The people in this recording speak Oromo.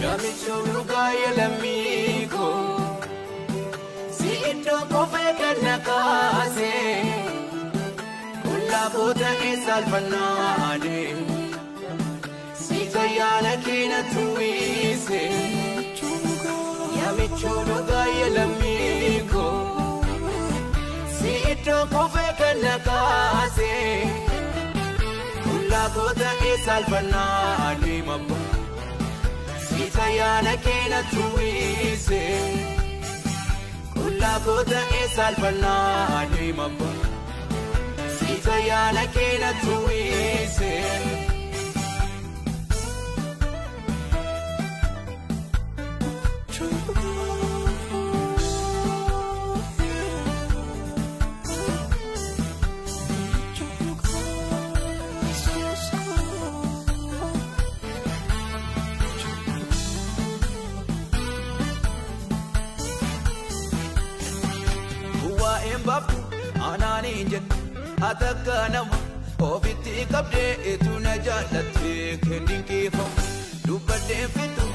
Namicha dhugaa lammii koo si iddoo kofee kan na kaase qullaa koota keessa alfannaane si tayyaana keena tuwise. Namicha dhugaa lammii koo si iddoo kofee kan na kaase qullaa koota keessa alfannaane mabba. Sitayyaana keena tuwise qullaa koota eessa alfannaa deemabba. Sitayyaana keena tuwise. Waa'een baaftu anaaniin jedhu atakka nama ofitti qabdee etu na jaallatte kennin keefamu dubbadheen fixu.